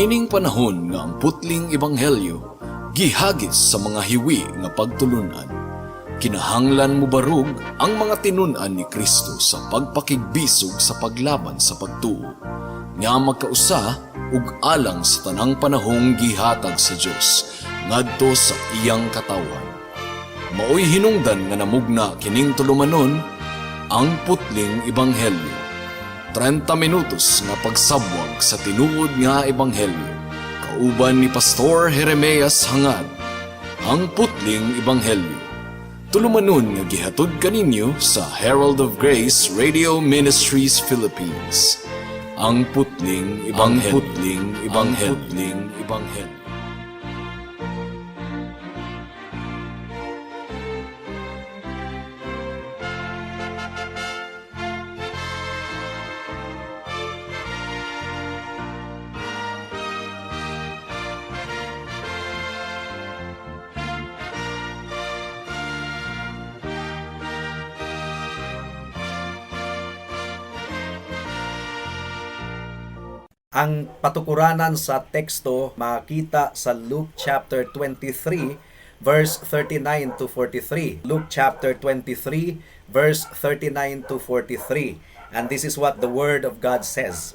Niining panahon nga ang putling ebanghelyo gihagis sa mga hiwi nga pagtulunan, kinahanglan mobarog ang mga tinun-an ni Kristo sa pagpakigbisog sa paglaban sa pagtuo nga magkausa ug alang sa tanang panahong gihatag sa Dios ngadto sa iyang katawhan. Maoy hinungdan nga namugna kining tulumanon, Ang Putling Ebanghelyo. 30 minutos nga pagsabwag sa tinuod nga ebanghelyo. Kauban ni Pastor Jeremias Hangad. Ang Putling Ebanghelyo. Tulumanon nga gihatod kaninyo sa Herald of Grace Radio Ministries Philippines. Ang Putling Ebanghelyo. Ang Putling Ebanghelyo. Ang Putling Ebanghelyo. Ang patukuranan sa teksto makita sa Luke chapter 23 verse 39 to 43. Luke chapter 23 verse 39 to 43. And this is what the word of God says.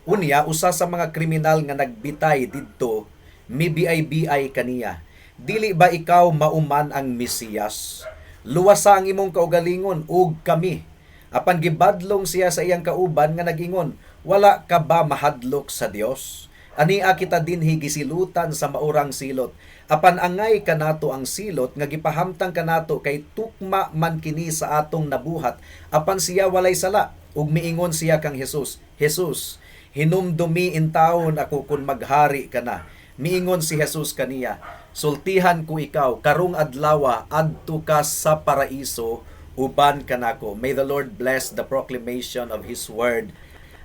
Unya, usa sa mga kriminal nga nagbitay didto, mibiay-biay kaniya. "Dili ba ikaw mauman ang Mesiyas? Luwasa ang imong kaugalingon ug kami." Apan gibadlong siya sa iyang kauban nga nagingon, "Wala ka ba mahadlok sa Dios? Ania kita dinhi gisilutan sa maurang silot. Apan angay kanato ang silot nga gipahamtang kanato kay tukma man kini sa atong nabuhat. Apan siya walay sala." Ug miingon siya kang Jesus, "Jesus, hinumdumi intawon ako kun maghari ka na." Miingon si Jesus kaniya, "Sultihan ko ikaw, karong adlawa adto ka sa paraiso uban kanako." May the Lord bless the proclamation of His word.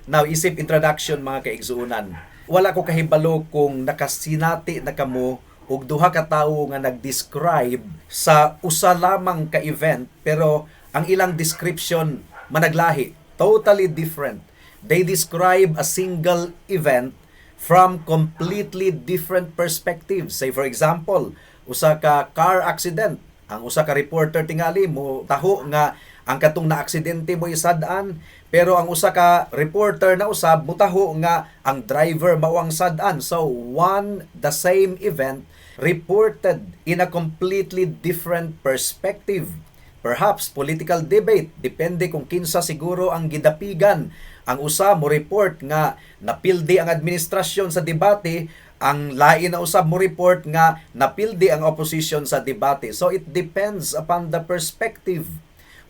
Now, isip introduction, mga kaigsuonan. Wala ko kahibalo kung nakasinati na kamo og duha ka tawo nga nag-describe sa usa lamang ka event pero ang ilang description managlahi, totally different. They describe a single event from completely different perspectives. Say, for example, usa ka car accident. Ang usa ka reporter tingali mo taho nga ang katong naaksidente mo isad-an, pero ang usa ka reporter na usab mutaho nga ang driver mao ang sad-an. So one the same event reported in a completely different perspective. Perhaps political debate, depende kung kinsa siguro ang gidapigan. Ang usa mo report nga napildi ang administrasyon sa debate, ang lain na usab mo report nga napildi ang opposition sa debate. So it depends upon the perspective.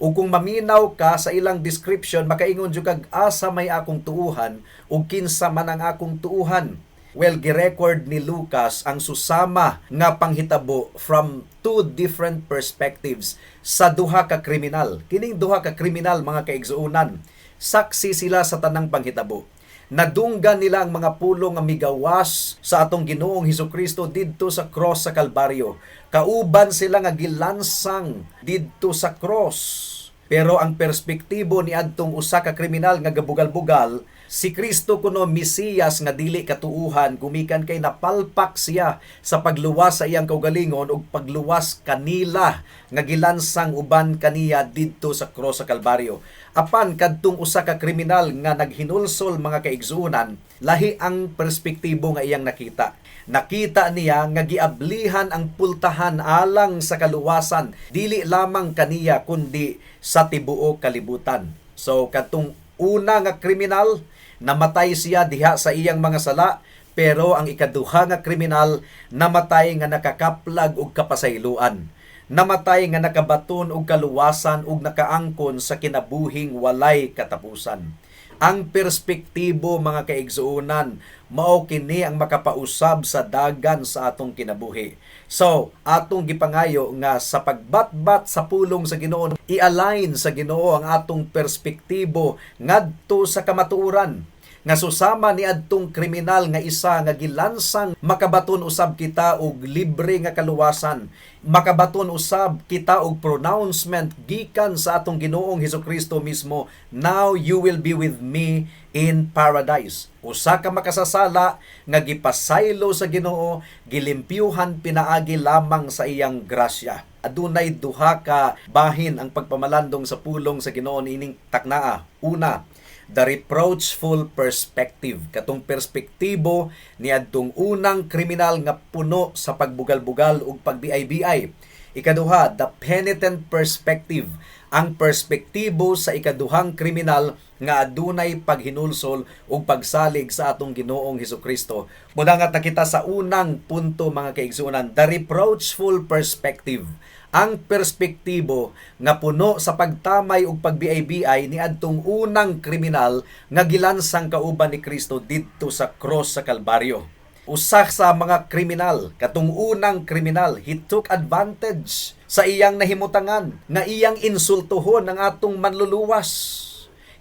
Ug kung maminaw ka sa ilang description, makaingon jud kag asa may akong tuuhan ug kinsa man ang akong tuuhan. Well, girecord ni Lucas ang susama nga panghitabo from two different perspectives sa duha ka kriminal. Kining duha ka kriminal, mga kaigsuonan, saksi sila sa tanang panghitabo. Nadunggan nila ang mga pulong nga migawas sa atong Ginoong Hesukristo didto sa cross sa Kalbaryo. Kauban sila nga gilansang didto sa cross. Pero ang perspektibo ni adtong usa ka kriminal nga gabugal-bugal, si Kristo kuno Mesiyas nga dili katuuhan gumikan kay napalpak siya sa pagluwas sa iyang kaugalingon ug pagluwas kanila nga gilansang uban kaniya didto sa cross sa Kalbaryo. Apan kadtong usa ka kriminal nga naghinulsol, mga kaigsuonan, lahi ang perspektibo nga iyang nakita. Nakita niya nga giablihan ang pultahan alang sa kaluwasan dili lamang kaniya kundi sa tibuok kalibutan. So kadtong una nga kriminal, namatay siya diha sa iyang mga sala, pero ang ikaduha nga kriminal, namatay nga nakakaplag og kapasayloan. Namatay nga nakabaton og kaluwasan ug nakaangkon sa kinabuhing walay katapusan. Ang perspektibo, mga kaigsuonan, mao kini ang makapausab sa dagan sa atong kinabuhi. So, atong gipangayo nga sa pagbatbat sa pulong sa Ginoo, i-align sa Ginoo ang atong perspektibo ngadto sa kamatuoran. Nga susama ni adtong kriminal nga isa nga gilansang, makabaton usab kita og libre nga kaluwasan. Makabaton usab kita og pronouncement gikan sa atong Ginoong Hesukristo mismo, "Now you will be with me in paradise." Usa ka makasasala nga gipasaylo sa Ginoo, gilimpyuhan pinaagi lamang sa iyang grasya. Adunay duha ka bahin ang pagpamalandong sa pulong sa Ginoo niining taknaa. Una, the reproachful perspective, katong perspektibo ni adtong unang kriminal nga puno sa pagbugal-bugal ug pagbiay-biay. Ikaduha, the penitent perspective, ang perspektibo sa ikaduhang kriminal nga adunay paghinulsol ug pagsalig sa atong Ginoong Hesukristo. Mudangat na kita sa unang punto, mga kaigsuonan, the reproachful perspective, ang perspektibo nga puno sa pagtamay ug pagbiay-biay ni adtong unang kriminal nga gilansang kauban ni Kristo didto sa cross sa Kalbaryo. Usa sa mga kriminal, katong unang kriminal, he took advantage sa iyang nahimutangan nga iyang insultuhon ang atong Manluluwas.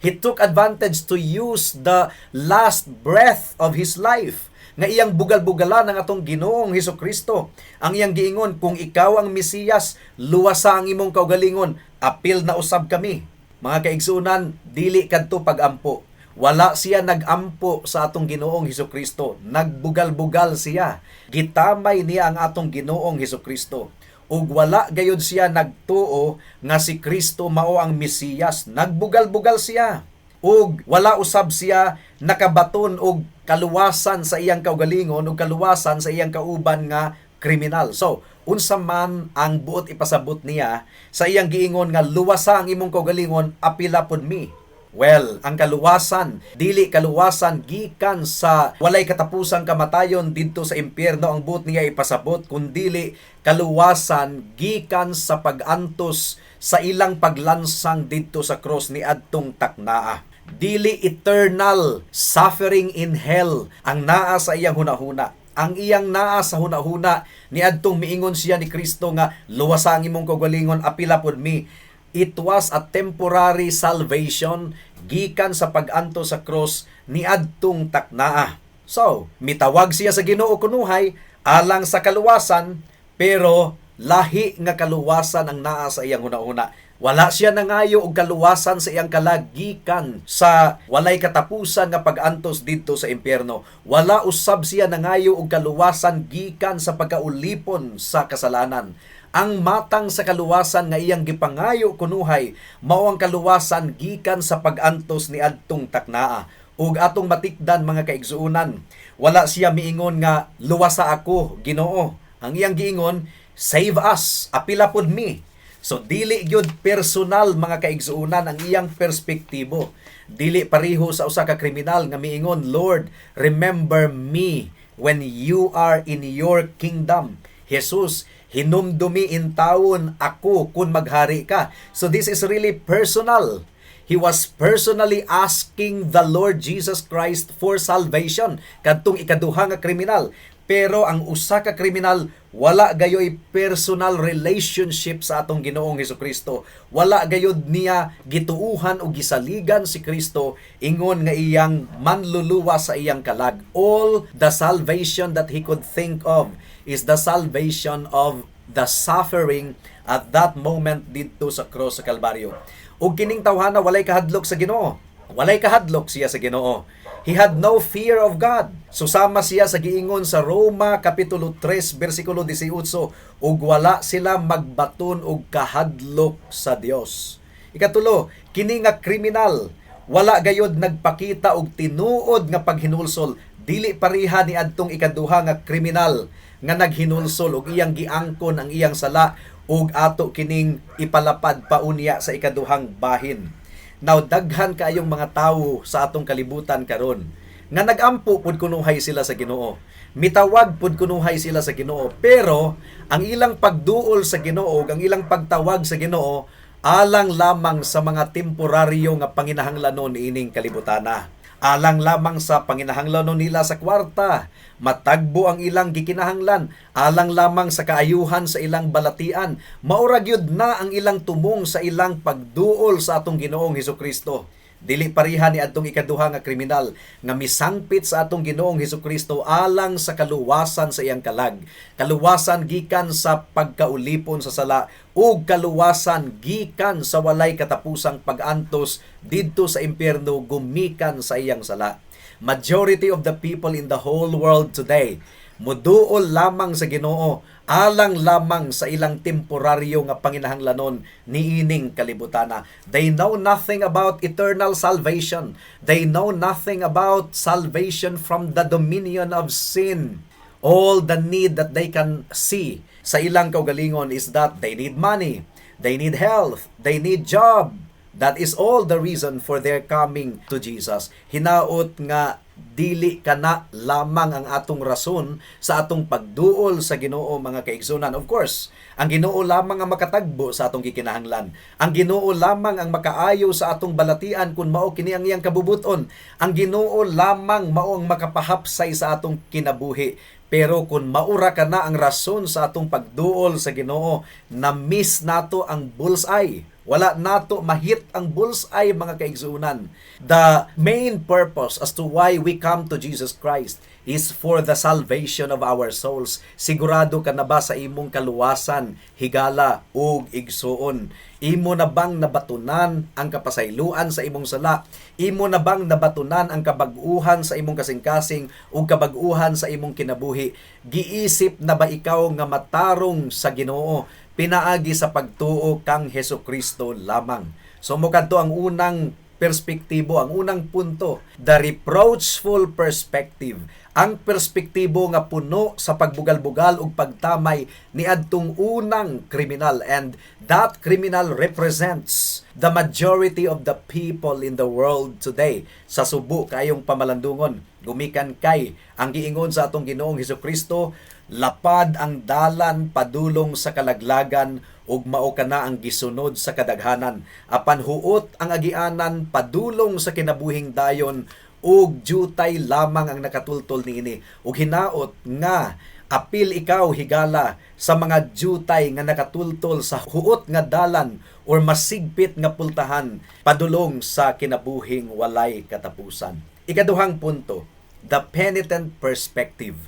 He took advantage to use the last breath of his life nga iyang bugal-bugalan ang atong Ginoong Hesus Kristo. Ang iyang giingon, "Kung ikaw ang Mesiyas, luwasa ang imong kaugalingon, apil na usab kami." Mga kaigsunan, dili kadto pagampo. Wala siya nagampo sa atong Ginoong Hesus Kristo. Nagbugal-bugal siya. Gitamay niya ang atong Ginoong Hesus Kristo. Ug wala gayud siya nagtuo nga si Kristo mao ang Mesiyas. Nagbugal-bugal siya. Ug wala usab siya nakabaton og kaluwasan sa iyang kaugalingon ug kaluwasan sa iyang kauban nga kriminal. So, unsa man ang buot ipasabot niya sa iyang giingon nga "Luwasa ang imong kaugalingon, apila pud mi"? Well, ang kaluwasan, dili kaluwasan gikan sa walay katapusang kamatayon didto sa impyerno ang buot niya ipasabot, kundili kaluwasan gikan sa pag-antos sa ilang paglansang didto sa cross ni adtong taknaa. Dili eternal suffering in hell ang naa sa iyang hunahuna. Ang iyang naa sa hunahuna ni adtong miingon siya ni Kristo nga "Luwasa ang imong kaugalingon, apila pud mi," it was a temporary salvation gikan sa pag-antos sa cross ni adtong taknaa. So, mitawag siya sa Ginoo kunuhay alang sa kaluwasan, pero lahi nga kaluwasan ang naa sa iyang hunahuna. Wala siya nangayo og kaluwasan sa iyang kalag gikan sa walay katapusan nga pag-antos didto sa impyerno. Wala usab siya nangayo og kaluwasan gikan sa pagkaulipon sa kasalanan. Ang matang sa kaluwasan nga iyang gipangayo kunuhay mao ang kaluwasan gikan sa pag-antos ni adtong taknaa. Ug atong matikdan, mga kaigsuonan, wala siya miingon nga "Luwasa ako, Ginoo." Ang iyang giingon, "Save us, apila pud mi." So dili gyud personal, mga kaigsuonan, ang iyang perspektibo. Dili pareho sa usa ka kriminal nga miingon, "Lord, remember me when you are in your kingdom. Jesus, hinumdumi intawon ako kung maghari ka." So this is really personal. He was personally asking the Lord Jesus Christ for salvation kadtong ikaduha nga kriminal. Pero ang usa ka kriminal, wala gayoy personal relationship sa atong Ginoong Hesukristo. Wala gayod niya gituuhan o gisaligan si Kristo ingon nga iyang manluluwas sa iyang kalag. All the salvation that he could think of is the salvation of the suffering at that moment didto sa cross sa Kalbaryo. Ug kining tawhana walay kahadlok sa Ginoo. Walay kahadlok siya sa Ginoo. He had no fear of God. Susama siya sa giingon sa Roma kapitulo 3 bersikulo 18, ug wala sila magbaton og kahadlok sa Dios. Ikatulo, kini nga kriminal wala gayod nagpakita og tinuod nga paghinulsol. Dili pareha ni adtong ikaduha nga kriminal nga naghinulsol og iyang giangkon ang iyang sala, ug ato kining ipalapad paunya sa ikaduhang bahin. Now, daghan kaayong mga tawo sa atong kalibutan karon nga nagampo pud kunuhay sila sa Ginoo. Mitawag pud kunuhay sila sa Ginoo, pero ang ilang pagduol sa Ginoo, ang ilang pagtawag sa Ginoo alang lamang sa mga temporaryo nga panginahanglanon ining kalibutana. Alang lamang sa panginahanglanon nila sa kwarta, matagbo ang ilang gikinahanglan, alang lamang sa kaayuhan sa ilang balatian. Maura gyud na ang ilang tumong sa ilang pagduol sa atong Ginoong Hesukristo. Dili pareha ni adtong ikaduha nga kriminal nga misangpit sa atong Ginoong Hesukristo alang sa kaluwasan sa iyang kalag. Kaluwasan gikan sa pagkaulipon sa sala ug kaluwasan gikan sa walay katapusang pag-antos didto sa impyerno gumikan sa iyang sala. Majority of the people in the whole world today muduol lamang sa Ginoo alang lamang sa ilang temporaryo nga panginahanglanon niining kalibutana. They know nothing about eternal salvation. They know nothing about salvation from the dominion of sin. All the need that they can see sa ilang kaugalingon is that they need money, they need health, they need job. That is all the reason for their coming to Jesus. Hinaot nga dili kana lamang ang atong rason sa atong pagduol sa Ginoo, mga kaigsunan. Of course, ang Ginoo lamang ang makatagbo sa atong gikinahanglan. Ang Ginoo lamang ang makaayo sa atong balatian kung mao kini ang iyang kabubuton. Ang Ginoo lamang mao ang makapahapsay sa atong kinabuhi. Pero kung maura kana ang rason sa atong pagduol sa Ginoo, na-miss nato ang bullseye. Wala nato mahit ang bullseye, mga kaigsunan. The main purpose as to why we come to Jesus Christ is for the salvation of our souls. Sigurado ka na ba sa imong kaluwasan, higala ug igsuon? Imo na bang nabatunan ang kapasayloan sa imong sala? Imo na bang nabatunan ang kabag-uhan sa imong kasing-kasing ug kabag-uhan sa imong kinabuhi? Giisip na ba ikaw nga matarong sa Ginoo pinaagi sa pagtuo kang Heso Kristo lamang? So mokadto ang unang perspektibo, ang unang punto, the reproachful perspective. Ang perspektibo nga puno sa pagbugal-bugal ug pagtamay ni adtong unang kriminal, and that criminal represents the majority of the people in the world today sa subo kayong pamalandungon, gumikan kay ang giingon sa atong Ginoong Hesus Kristo, lapad ang dalan padulong sa kalaglagan ug mao kana ang gisunod sa kadaghanan, apan huot ang agianan padulong sa kinabuhing dayon ug jutay lamang ang nakatultol niini. Ug hinaot nga apil ikaw, higala, sa mga jutay nga nakatultol sa huot nga dalan or masigpit nga pultahan padulong sa kinabuhing walay katapusan. Ikaduhang punto, the penitent perspective.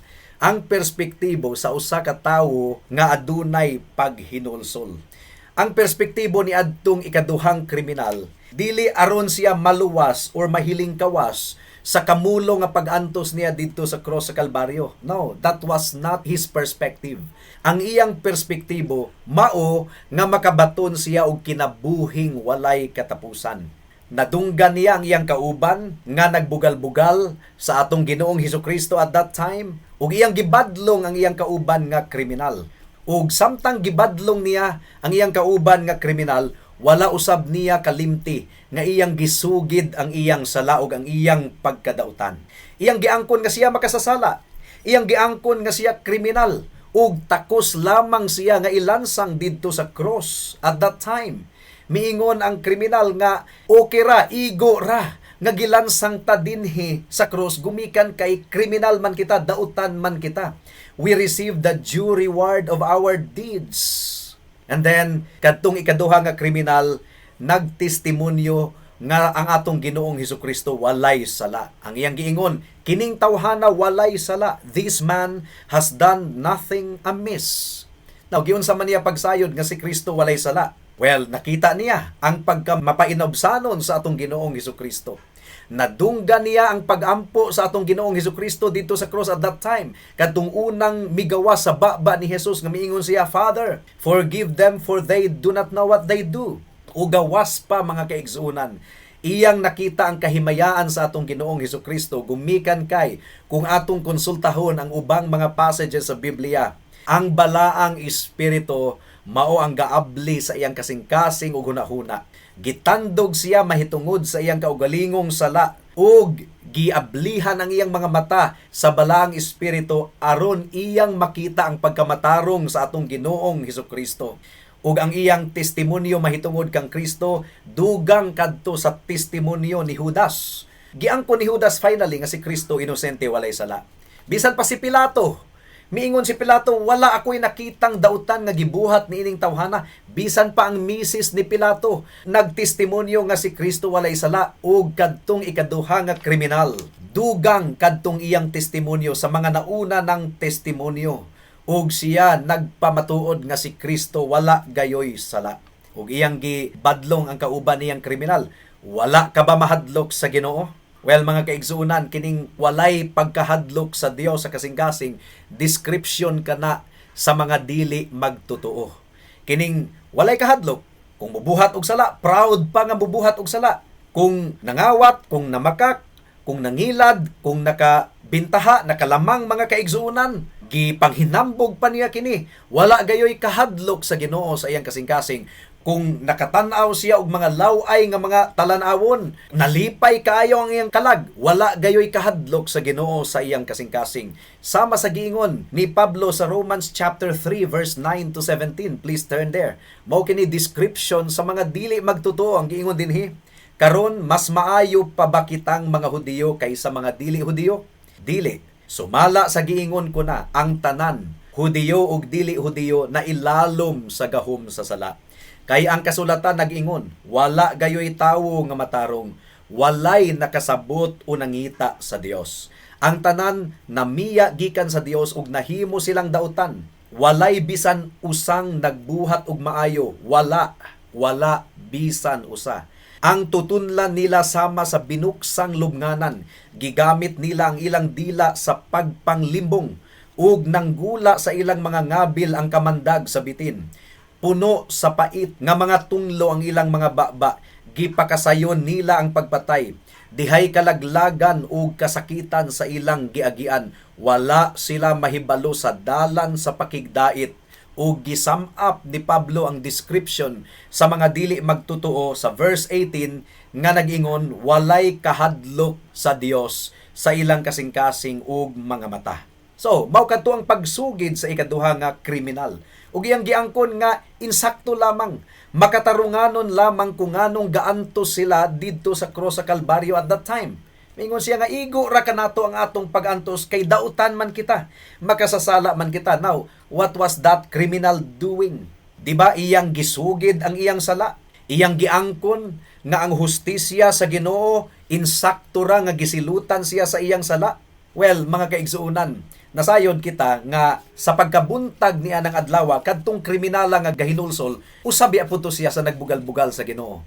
Ang perspektibo sa usa ka tawo nga adunay paghinulsol. Ang perspektibo ni adtong ikaduhang kriminal, dili aron siya maluwas or mahiling kawas sa kamulo nga pag-antos niya didto sa cross sa Kalbaryo. No, that was not his perspective. Ang iyang perspektibo mao nga makabaton siya og kinabuhing walay katapusan. Nadunggan niya ang iyang kauban nga nagbugal-bugal sa atong Ginoong Hesus Kristo at that time ug iyang gibadlong ang iyang kauban nga kriminal. Ug samtang gibadlong niya ang iyang kauban nga kriminal, wala usab niya kalimti nga iyang gisugid ang iyang sala ug ang iyang pagkadautan. Iyang giangkon nga siya makasasala. Iyang giangkon nga siya kriminal ug takos lamang siya nga ilansang didto sa cross at that time. Miingon ang kriminal nga okay ra, igo ra nga gilansang ta dinhi sa cross gumikan kay kriminal man kita, dautan man kita. We receive the due reward of our deeds. And then kadtong ikaduha nga kriminal nagtestimonyo nga ang atong Ginoong Hesukristo walay sala. Ang iyang giingon, "Kining tawhana walay sala. This man has done nothing amiss." Now, giunsa man niya pagsayod nga si Kristo walay sala? Well, nakita niya ang pagka mapainobsanon sa atong Ginoong Hesukristo. Nadunggan niya ang pagampo sa atong Ginoong Hesukristo didto sa cross at that time. Kadtong unang migawas sa baba ni Jesus nga miingon siya, "Father, forgive them, for they do not know what they do." O gawas pa, mga kaigsunan, iyang nakita ang kahimayaan sa atong Ginoong Hesukristo gumikan kay kung atong konsultahon ang ubang mga passages sa Biblia, ang Balaang Espiritu mao ang gaabli sa iyang kasing-kasing ug hunahuna. Gitandog siya mahitungod sa iyang kaugalingong sala ug giablihan ang iyang mga mata sa Balaang Espiritu aron iyang makita ang pagkamatarong sa atong Ginoong Hesukristo. Ug ang iyang testimonyo mahitungod kang Kristo dugang kadto sa testimonyo ni Judas. Giangkon ni Judas finally nga si Kristo inosente, walay sala. Bisan pa si Pilato, Miingon si Pilato, "Wala ako'y nakitang dautan nga gibuhat niining tawhana." Bisan pa ang misis ni Pilato nagtestimonyo nga si Kristo walay sala, ug kadtong ikaduha nga kriminal, dugang kadtong iyang testimonyo sa mga nauna ng testimonyo, ug siya nagpamatuod nga si Kristo wala gayoy sala. Ug iyang gibadlong ang kauban niyang kriminal, "Wala ka ba mahadlok sa Ginoo?" Well, mga kaigsuonan, kining walay pagkahadlok sa Dios sa kasing-kasing, description kana sa mga dili magtotoo. Kining walay kahadlok, kung mubuhat og sala, proud pa nga mubuhat og sala. Kung nangawat, kung namakak, kung nangilad, kung nakabintaha, nakalamang, mga kaigsuonan, gipanghinambog pa niya kini. Wala gayoy kahadlok sa Ginoo sa iyang kasing-kasing. Kung nakatan-aw siya og mga laway nga mga talan-awon, nalipay kaayo ang iyang kalag, wala gayoy kahadlok sa Ginoo sa iyang kasing-kasing. Sama sa giingon ni Pablo sa Romans chapter 3 verse 9 to 17. Please turn there. Mao kini description sa mga dili magtotoo. Ang giingon dinhi, "Karon, mas maayo pa ba kitang mga Hudiyo kaysa mga dili Hudiyo? Dili. Sumala sa giingon ko na, ang tanan, Hudiyo ug dili Hudiyo, na ilalom sa gahom sa sala. Kay ang kasulatan nag-ingon, 'Wala gayoy tawo nga matarong, walay nakasabot o nangita sa Dios. Ang tanan namiya gikan sa Dios ug nahimo silang dautan. Walay bisan usang nagbuhat og maayo, wala, wala bisan usa. Ang tutunlan nila sama sa binuksang lubnganan, gigamit nila ang ilang dila sa pagpanglimbong, ug nanggula sa ilang mga ngabil ang kamandag sa bitin. Puno sa pait nga mga tunglo ang ilang mga baba, gipakasayon nila ang pagpatay. Dihay kalaglagan ug kasakitan sa ilang giagian. Wala sila mahibalo sa dalan sa pakigdait." Ug gi-sum up ni Pablo ang description sa mga dili magtotoo sa verse 18 nga nag-ingon, walay kahadlok sa Dios sa ilang kasing-kasing ug mga mata. So, mao kadto ang pagsugid sa ikaduha nga kriminal. Ug iyang giangkon nga insakto lamang, makatarunganon lamang kung nganong gaantos sila didto sa cross sa Kalbaryo at that time. Mingon siya nga igo ra kanato ang atong pag-antos kay dautan man kita, makasasala man kita. Now, what was that criminal doing? Di ba iyang gisugid ang iyang sala? Iyang giangkon nga ang hustisya sa Ginoo insakto ra nga gisilutan siya sa iyang sala. Well, mga kaigsuonan, nasayod kita nga sa pagkabuntag niya ng adlaw, kadtong kriminala nga gahinulsol, usab pud to siya sa nagbugal-bugal sa Ginoo.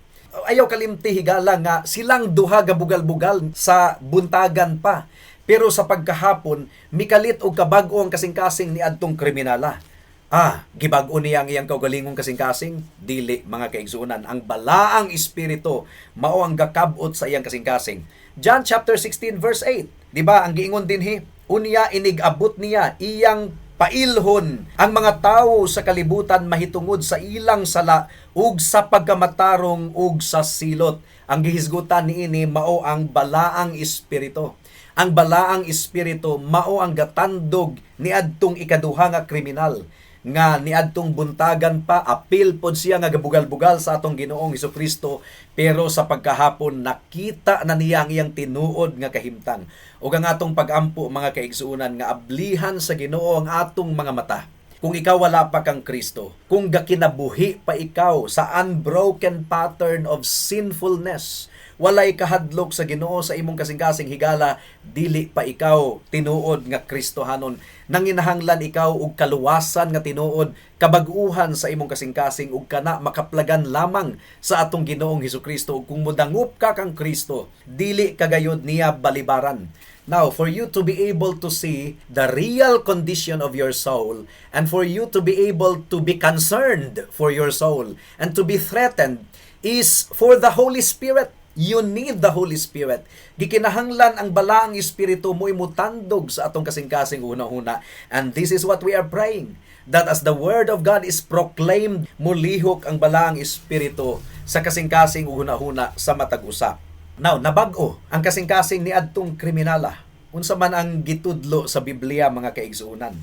Ayaw kalimti, higala, nga silang duha gabugal-bugal sa buntagan pa. Pero sa pagkahapon, mikalit og kabag-o ang kasing-kasing ni adtong kriminala. Ah, gibag-o niya ang iyang kaugalingong kasing-kasing? Dili, mga kaigsuonan. Ang balaang espiritu mao ang gakab-ot sa iyang kasing-kasing. John chapter 16 verse 8. Di ba ang giingon dinhi? "Unya inig-abot niya, iyang pailhon ang mga tawo sa kalibutan mahitungod sa ilang sala ug sa pagkamatarong ug sa silot." Ang gihisgutan niini mao ang balaang espiritu. Ang balaang espiritu mao ang gatandog niadtong ikaduha nga kriminal nga niadtong buntagan pa apil pod siya nga gabugal-bugal sa atong Ginoong Kristo, pero sa pagkahapon nakita na niya ang iyang tinuod nga kahimtang. Ug ang atong pagampo, mga kaigsuonan, nga ablihan sa Ginoo ang atong mga mata. Kung ikaw wala pa kang Kristo, kung gakinabuhi pa ikaw sa unbroken pattern of sinfulness, walay kahadlok sa Ginoo sa imong kasing-kasing, higala, dili pa ikaw tinuod nga Kristohanon. Nanginahanglan ikaw og kaluwasan nga tinuod, kabag-uhan sa imong kasing-kasing, ug kana makaplagan lamang sa atong Ginoong Hesukristo. Ug kung modangop ka kang Kristo, dili ka gayod niya balibaran. Now, for you to be able to see the real condition of your soul and for you to be able to be concerned for your soul and to be threatened is for the Holy Spirit. You need the Holy Spirit. Gikinahanglan ang balaang espiritu mo mutandog sa atong kasing-kasing una-una. And this is what we are praying, that as the word of God is proclaimed, mulihok ang balaang espiritu sa kasing-kasing una-una sa matag usa. Now, nabag-o ang kasing-kasing ni adtong kriminala. Unsa man ang gitudlo sa Biblia, mga kaigsuonan?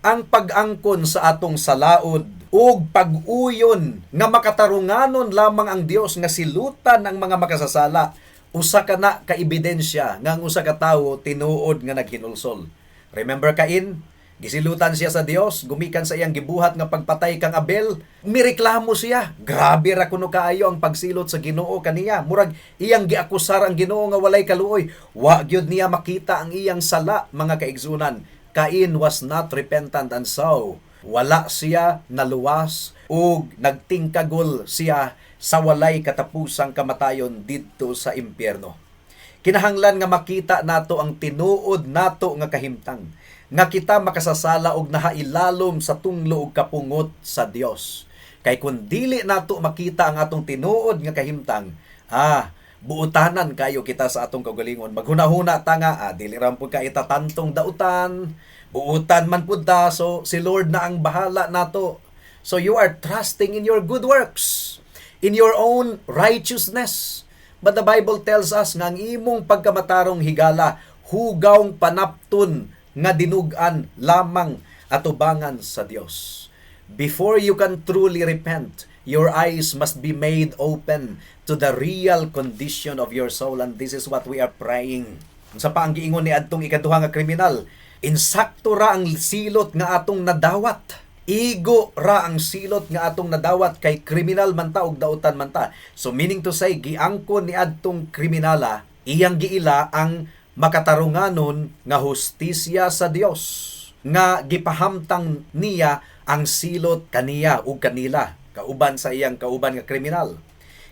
Ang pag-angkon sa atong salaod ug pag-uyon nga makatarunganon lamang ang Dios nga silutan ang mga makasasala, usa ka na ka ebidensya nga ang usa ka tawo tinuod nga naghinulsol. Remember Cain? Gisilutan siya sa Dios gumikan sa iyang gibuhat nga pagpatay kang Abel. Mireklamo siya. Grabe ra kuno kaayo ang pagsilot sa Ginoo kaniya. Murag iyang giakusar ang Ginoo nga walay kaluoy. Wa gyud niya makita ang iyang sala, mga kaigsunan. Cain was not repentant, and so wala siya naluwas ug nagtingkagol siya sa walay katapusang kamatayon didto sa impyerno. Kinahanglan nga makita nato ang tinuod nato nga kahimtang, nga kita makasasala og nahailalom sa tunglo ug kapungot sa Dios. Kay kun dili nato makita ang atong tinuod nga kahimtang, buutanan kayo kita sa atong kaugalingon. Maghuna-huna ta nga, dili ra pud ka itatantong dautan, buutan man pud ta, so si Lord na ang bahala nato. So you are trusting in your good works, in your own righteousness. But the Bible tells us nga ang imong pagkamatarong higala, hugawng panapton nga dinugan lamang atubangan sa Dios. Before you can truly repent, your eyes must be made open to the real condition of your soul, and this is what we are praying. Sa pa ang giingon ni adtong ikaduha nga kriminal, insakto ra ang silot nga atong nadawat. Igo ra ang silot nga atong nadawat kay kriminal man ta ug dautan man ta. So meaning to say, giangkon ni adtong kriminala, iyang giila ang makatarunganon nga hustisya sa Dios nga gipahamtang niya ang silot kaniya ug kanila kauban sa iyang kauban nga kriminal.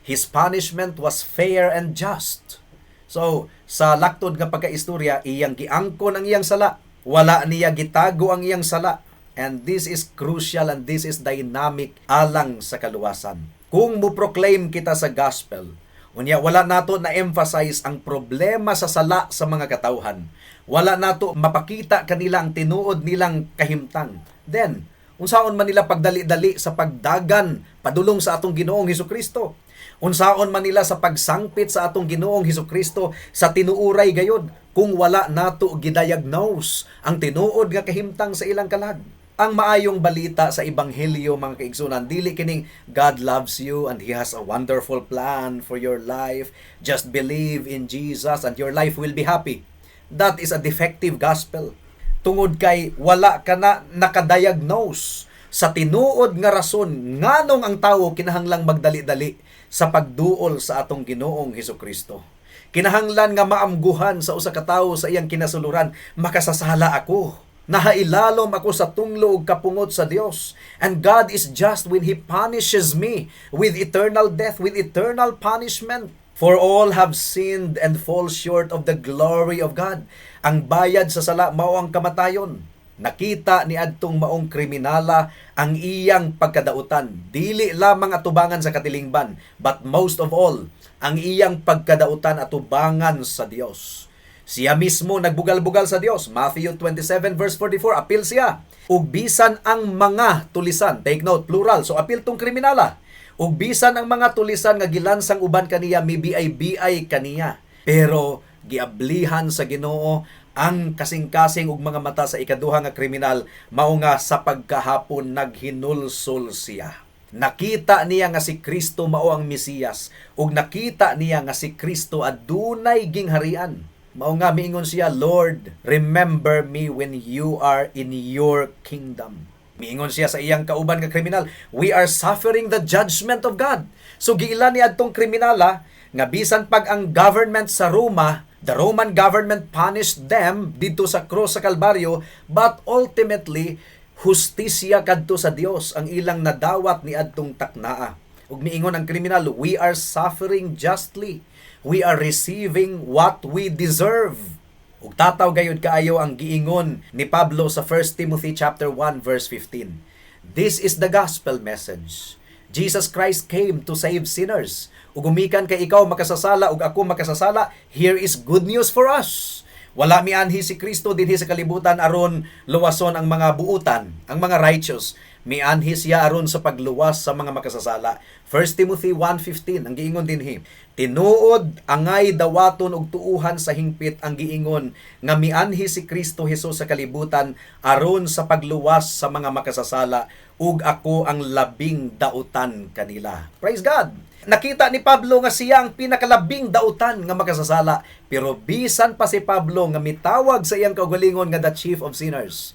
His punishment was fair and just. So, sa laktod nga pagkaistorya, iyang giangkon ang iyang sala. Wala niya gitago ang iyang sala. And this is crucial and this is dynamic alang sa kaluwasan. Kung mo proclaim kita sa gospel, unya wala nato na emphasize ang problema sa sala sa mga katawhan, wala nato mapakita kanila ang tinuod nilang kahimtang, then unsaon man nila pagdali-dali sa pagdagan padulong sa atong Ginoong Hesukristo? Unsaon man nila sa pagsangpit sa atong Ginoong Hesukristo sa tinuuray gayod kung wala nato gidiagnose ang tinuod nga kahimtang sa ilang kalag? Ang maayong balita sa ebanghelyo, mga kaigsunan, dili kining God loves you and He has a wonderful plan for your life. Just believe in Jesus and your life will be happy. That is a defective gospel. Tungod kay wala ka na nakadiagnose sa tinuod nga rason nganong ang tawo kinahanglang magdali-dali sa pagduol sa atong Ginoong Hesukristo. Kinahanglan nga maamguhan sa usa ka tawo sa iyang kinasuluran, makasasala ako. Nahailalom ako sa tunglo ug kapungot sa Dios. And God is just when He punishes me with eternal death, with eternal punishment. For all have sinned and fall short of the glory of God. Ang bayad sa sala mao ang kamatayon. Nakita ni adtong maong kriminala ang iyang pagkadautan. Dili lamang atubangan sa katilingban, but most of all, ang iyang pagkadautan atubangan sa Dios. Siya mismo nagbugal-bugal sa Dios. Matthew 27 verse 44, apil siya. Ug bisan ang mga tulisan, take note, plural, so apil tong kriminala. Ug bisan ang mga tulisan nga gilansang uban kaniya, mibiay-biay kaniya. Pero giablihan sa Ginoo ang kasing-kasing ug mga mata sa ikaduha nga kriminal, mao nga sa pagkahapon naghinulsol siya. Nakita niya nga si Kristo mao ang Mesiyas ug nakita niya nga si Kristo adunay gingharian. Mao nga miingon siya, "Lord, remember me when you are in your kingdom." Miingon siya sa iyang kauban nga kriminal, "We are suffering the judgment of God." So giila ni adtong kriminala nga bisan pag ang government sa Roma, the Roman government punished them didto sa cross sa Kalbaryo, but ultimately hustisya kadto sa Dios ang ilang nadawat ni adtong taknaa. Ug miingon ang kriminal, "We are suffering justly. We are receiving what we deserve." Ug tataw gayud kaayo ang giingon ni Pablo sa 1 Timothy chapter 1 verse 15. This is the gospel message. Jesus Christ came to save sinners. Ug gumikan kay ikaw makasasala ug ako makasasala, here is good news for us. Wala mianhi si Kristo dinhi sa kalibutan aron luwason ang mga buutan, ang mga righteous. Mianhi siya aron sa pagluwas sa mga makasasala. 1 Timothy 1:15 ang giingon dinhi. Tinuod angay dawaton og tuuhan sa hingpit ang giingon nga mianhi si Kristo Jesus sa kalibutan aron sa pagluwas sa mga makasasala, ug ako ang labing dautan kanila. Praise God. Nakita ni Pablo nga siya ang pinakalabing dautan nga makasasala. Pero bisan pa si Pablo nga mitawag sa iyang kaugalingon nga the chief of sinners,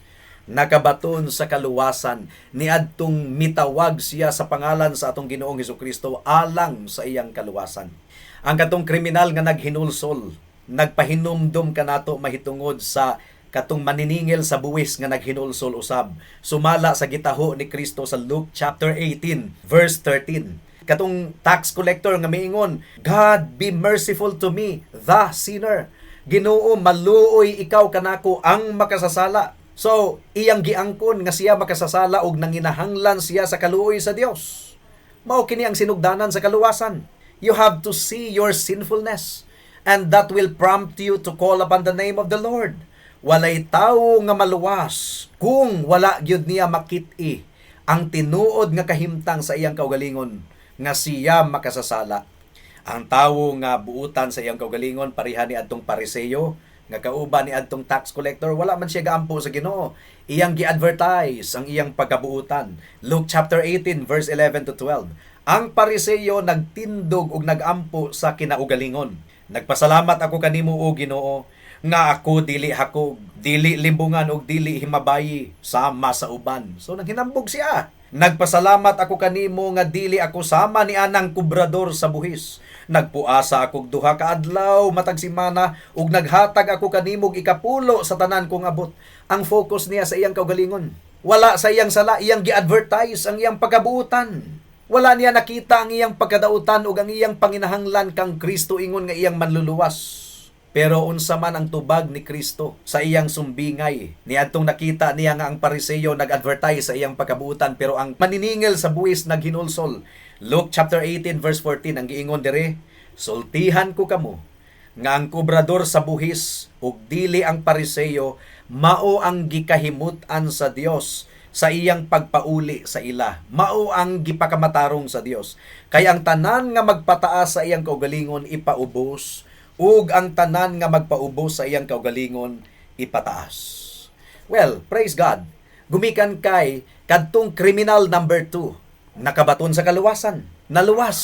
Nakabaton sa kaluwasan niadtong mitawag siya sa pangalan sa atong Ginoong Hesukristo alang sa iyang kaluwasan. Ang katong kriminal nga naghinulsol, nagpahinumdom kanato mahitungod sa katong maniningil sa buwis nga naghinulsol usab, sumala sa gitaho ni Kristo sa Luke chapter 18 verse 13. Katong tax collector nga miingon, "God, be merciful to me, the sinner." Ginoo, maluoy ikaw kanako, ang makasasala. So, iyang giangkon nga siya makasasala ug nanginahanglan siya sa kaluoy sa Dios. Mao kini ang sinugdanan sa kaluwasan. You have to see your sinfulness, and that will prompt you to call upon the name of the Lord. Walay tawo nga maluwas kung wala gyud niya makit-i ang tinuod nga kahimtang sa iyang kaugalingon nga siya makasasala. Ang tawo nga buutan sa iyang kaugalingon, pareha ni adtong Pariseo nga kauban ni adtong tax collector, wala man siya gaampo sa Ginoo. Iyang gi-advertise ang iyang pagkabuutan. Luke chapter 18 verse 11 to 12. Ang Pariseo nagtindog og nagampo sa kinaugalingon. "Nagpasalamat ako kanimo, o Ginoo, nga ako dili hakog, dili limbungan ug dili himabayi sama sa uban." So nanghinambog siya. "Nagpasalamat ako kanimo nga dili ako sama ni anang kubrador sa buhis. Nagpuasa akog 2 ka adlaw matag semana ug naghatag ako kanimo og ikapulo sa tanan kong abot." Ang focus niya sa iyang kaugalingon. Wala sa iyang sala, iyang gi-advertise ang iyang pagkabuutan. Wala niya nakita ang iyang pagkadautan ug ang iyang panginahanglan kang Kristo ingon nga iyang manluluwas. Pero unsa man ang tubag ni Kristo sa iyang sumbingay niadtong nakita niya nga ang Pariseo nag-advertise sa iyang pagkabuutan pero ang maniningil sa buwis naghinulsol? Luke chapter 18 verse 14, ang giingon dire, "Sultihan ko kamo nga ang kubrador sa buhis ug dili ang Pariseo mao ang gikahimut-an sa Dios sa iyang pagpauli sa ila. Mao ang gipakamatarong sa Dios. Kay ang tanan nga magpataas sa iyang kaugalingon ipaubos, ug ang tanan nga magpaubos sa iyang kaugalingon ipataas." Well, praise God. Gumikan kay kadtong criminal number 2, nakabaton sa kaluwasan, naluwas.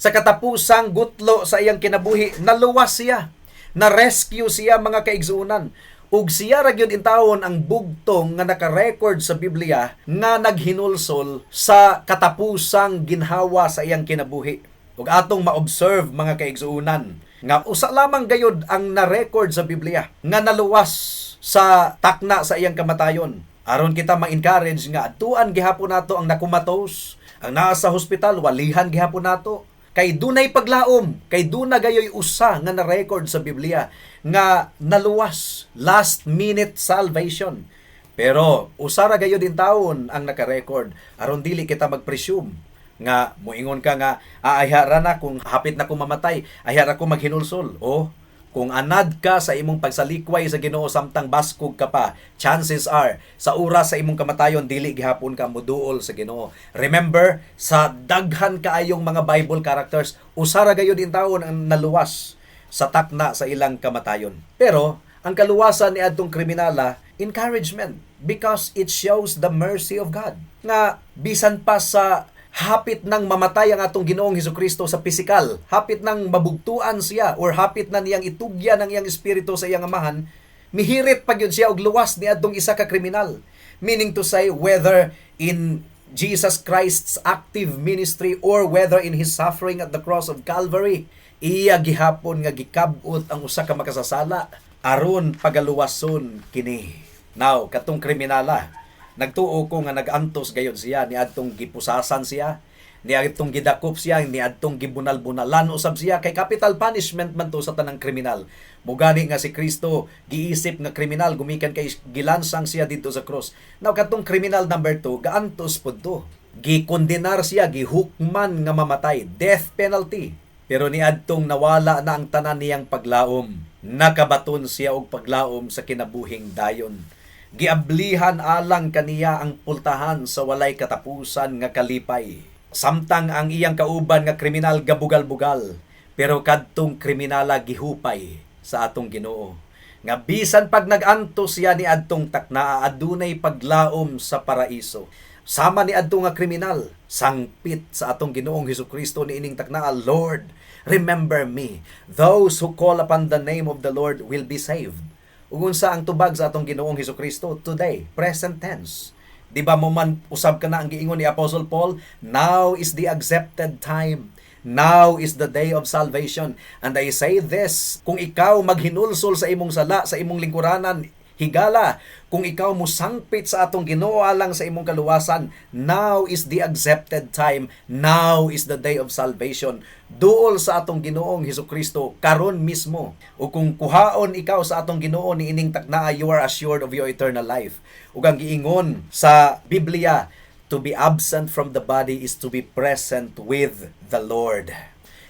Sa katapusang gutlo sa iyang kinabuhi, naluwas siya. Na-rescue siya, mga kaigsuonan. Ug siya ra gyud intawon ang bugtong nga naka-record sa Biblia nga naghinulsol sa katapusang ginhawa sa iyang kinabuhi. Ug atong ma-observe, mga kaigsuonan, nga usa lamang gayud ang na-record sa Biblia nga naluwas sa takna sa iyang kamatayon. Aron kita ma-encourage nga adtuan gihapon nato ang na-comatose, ang naa sa hospital, walihan gihapon nato. Kay dunay paglaom, kay duna gayoy usa nga na-record sa Biblia nga naluwas, last minute salvation. Pero usa ra gayud intawon ang naka-record aron dili kita mag-presume nga moingon ka nga, "Ah, ayha ra na kung hapit na ko mamatay, ayha ra ko maghinulsol." O kung anad ka sa imong pagsalikway sa Ginoo samtang baskog ka pa, chances are sa oras sa imong kamatayon dili gihapon ka moduol sa Ginoo. Remember, sa daghan kaayong mga Bible characters, usa ra gayud intawon ang naluwas sa takna sa ilang kamatayon. Pero ang kaluwasan ni adtong kriminala, encouragement because it shows the mercy of God. Nga bisan pa sa hapit nang mamatay ang atong Ginoong Hesukristo sa pisikal, hapit nang mabugtuan siya or hapit na niyang itugyan ang iyang espiritu sa iyang Amahan, mihirit pa gyud siya og luwas ni adtong isa ka kriminal. Meaning to say, whether in Jesus Christ's active ministry or whether in his suffering at the cross of Calvary, iya gihapon nga gikab-ot ang usa ka makasasala aron pagaluwason kini. Now, katong kriminala, nagtuo ko nga nag-antos gayud siya niadtong gipusasan siya, niadtong gidakop siya, niadtong gibunal-bunalan usab siya, kay capital punishment man to sa tanang kriminal. Mugani nga si Kristo giisip nga kriminal gumikan kay gilansang siya didto sa cross. Now, katong criminal number 2, gaantos pud to. Gikondenar siya, gihukman nga mamatay, death penalty. Pero niadtong nawala na ang tanan niyang paglaom, nakabaton siya og paglaom sa kinabuhing dayon. Giablihan alang kaniya ang pultahan sa walay katapusan nga kalipay. Samtang ang iyang kauban nga kriminal gabugal-bugal, pero kadtong kriminala gihupay sa atong Ginoo. Nga bisan pag nag-antos siya ni adtong takna, adunay paglaom sa paraiso. Sama ni adto nga kriminal, sangpit sa atong Ginoong Hesukristo niining taknaa, "Lord, remember me. Those who call upon the name of the Lord will be saved." Ug unsa ang tubag sa atong Ginoong Hesukristo today, present tense? Di ba mo man usab kana ang giingon ni Apostle Paul, "Now is the accepted time. Now is the day of salvation." And I say this, kung ikaw maghinulsol sa imong sala, sa imong lingkuranan, higala, kung ikaw musangpit sa atong Ginoo alang sa imong kaluwasan, now is the accepted time. Now is the day of salvation. Duol sa atong Ginoong Hesukristo karon mismo. O kung kuhaon ikaw sa atong Ginoo niining taknaa, you are assured of your eternal life. Ug ang giingon sa Biblia, to be absent from the body is to be present with the Lord.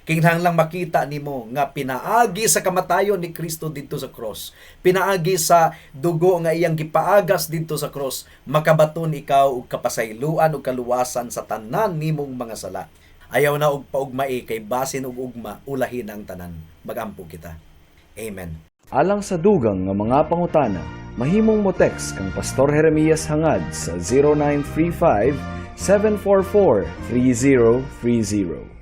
Kinahanglang makita nimo nga pinaagi sa kamatayon ni Kristo didto sa cross, pinaagi sa dugo nga iyang gipaagas didto sa cross, makabaton ikaw og kapasayloan ug kaluwasan sa tanan nimong mga sala. Ayaw na og paugmai kay basin og ugma ulahin ang tanan. Magampo kita. Amen. Alang sa dugang nga mga pangutana, mahimong mo text kang Pastor Jeremias Hangad sa 0935 744 3030.